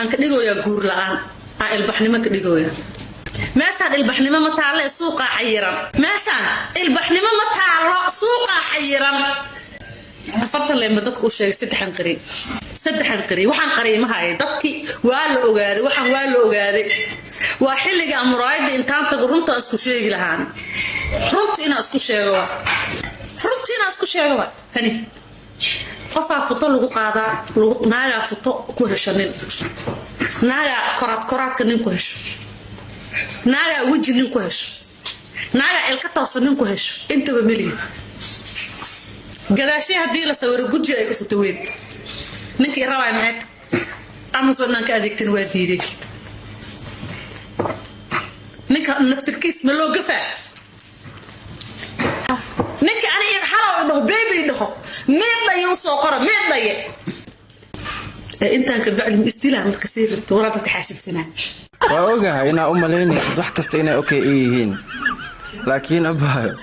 Waxaan ka dhigoyaa guur la-aan aa ilbaxnimo ka dhigooya. Meeshaan ilbaxnimo ma taallo ee suuqaa xayiran. Meeshaan ilbaxnimo ma taallo, suuqaa xayiran. 40 leema dadku u sheegay, saddexan qari, saddexan qari. Waxaan qariyay ma haya. Dadkii waa la ogaaday, waxaan waa la ogaaday. Waa xilliga muraayadda intaan tago runta isku sheegi lahaan. Runta inaan isku sheego waa, runta inaan isku sheego waa. Tani qofaa futo lagu qaadaa, naagaa futo ku hesho nin, naagaa koraad koraadka nin ku hesho, naagaa weji nin ku hesho, naagaa cilka toosa nin ku hesho. Intaba melihi. Gadaashay haddii la sawiro, guji ay ka futo weyn. Ninkii rabaay maxay? Amazon aan ka adeegtan waa diiday. Ninka naftirkiis ma loo gafaa? Ninka ani halow idhaho, baby idhaho, miidhaye usoo qora miidhaye. Intaan ka bacdi ma isdilaa marka sii rabto waraa dadka xaasidsanaa. Waa ogahay inaa u malaynaysid wax kasta inay okay i yihiin, laakiin abaayo.